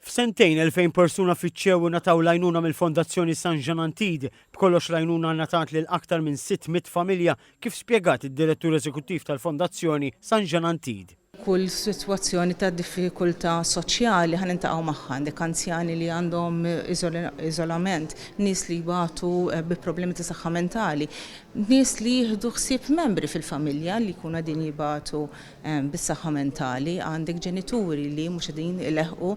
F'sentejn 2,000 persuna fittxew u ngħataw l-għajnuna mill-Fondazzjoni San Jean Antide. B'kollox l-għajnuna ngħatat lil aktar minn 600 familja kif spjegat id-Direttur Eżekuttiv tal-Fondazzjoni San Jean Antide. Kull sitwazzjoni ta' diffikultà soċjali ħa niltaqgħu magħha. Għandek anzjani li għandhom iżolament, nies li jbatu bi problemi ta' saħħa mentali, nies li jieħdu ħsieb membri fil-familja li jkunu qegħdin jibatu bis-saħħa mentali, għandek ġenituri li mhux qegħdin ileħħqu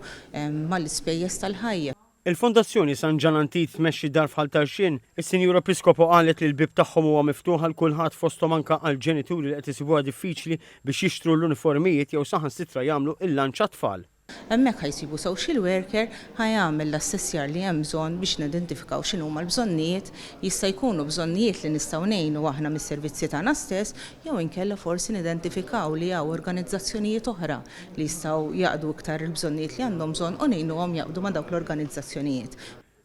mal-ispejjeż tal-ħajja. Il-Fondazzjoni San Ġan Antide tmexxi dar f'Ħal Tarxien. Is-Sinjura Piscopo qalet li l-bieb tagħhom huwa miftuħ għal kulħadd fosthom anke għal ġenituri li qed isibuha diffiċli biex jixtru l-uniformijiet jew saħansitra jagħmlu il-lunch għat-tfal. Hemmhekk ħa jsibu social worker, ħa jagħmel l-assessjar li hemm bżonn biex nidentifikaw x'inhuma l-bżonnijiet, jista' jkunu bżonnijiet li nistgħu ngħinu aħna mis-servizzi tagħna stess jew inkella forsi nidentifikaw li hawn organizzazzjonijiet oħra li jistgħu jaqdu iktar il-bżonnijiet li għandhom bżonn u ngħinuhom jaqbdu ma' dawk l-organizzazzjonijiet.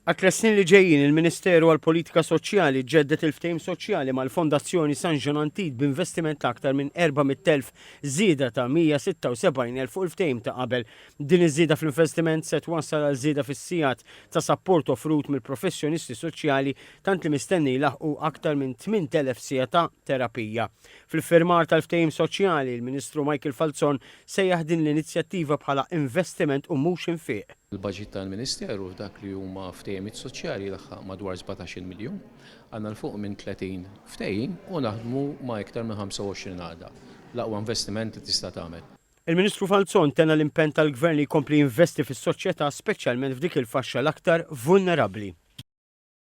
Għat-tliet snin li ġejjin, il-Ministeru għall-Politika Soċjali ġedded il-ftehim soċjali mal-Fondazzjoni San Jean Antide b'investiment ta' aktar minn 400,000, żieda ta' 176,000 fuq il-ftehim ta' qabel. Din iż-żieda fl-investiment se twassal għal żieda fis-sigħat ta' sapport offrut mill-professjonisti soċjali tant li mistenni jlaħħqu aktar minn 8,000 siegħa ta' terapija. Fl-iffirmar tal-ftehim soċjali, il-Ministru Michael Falzon sejjaħ din l-inizjattiva bħala investiment u mhux infiq. Il-baġit tal-Ministeru f'dak li huma ftehimiet soċjali jlaħħaq madwar 17-il miljun. Għandna 'l fuq minn 30 ftehim u naħdmu ma' iktar minn 25 għaqda. L-aqwa investiment li tista' tagħmel. Il-Ministru Falzon tenna l-impenn tal-Gvern li jkompli jinvesti fis-soċjetà speċjalment f'dik il-faxxa l-aktar vulnerabbli.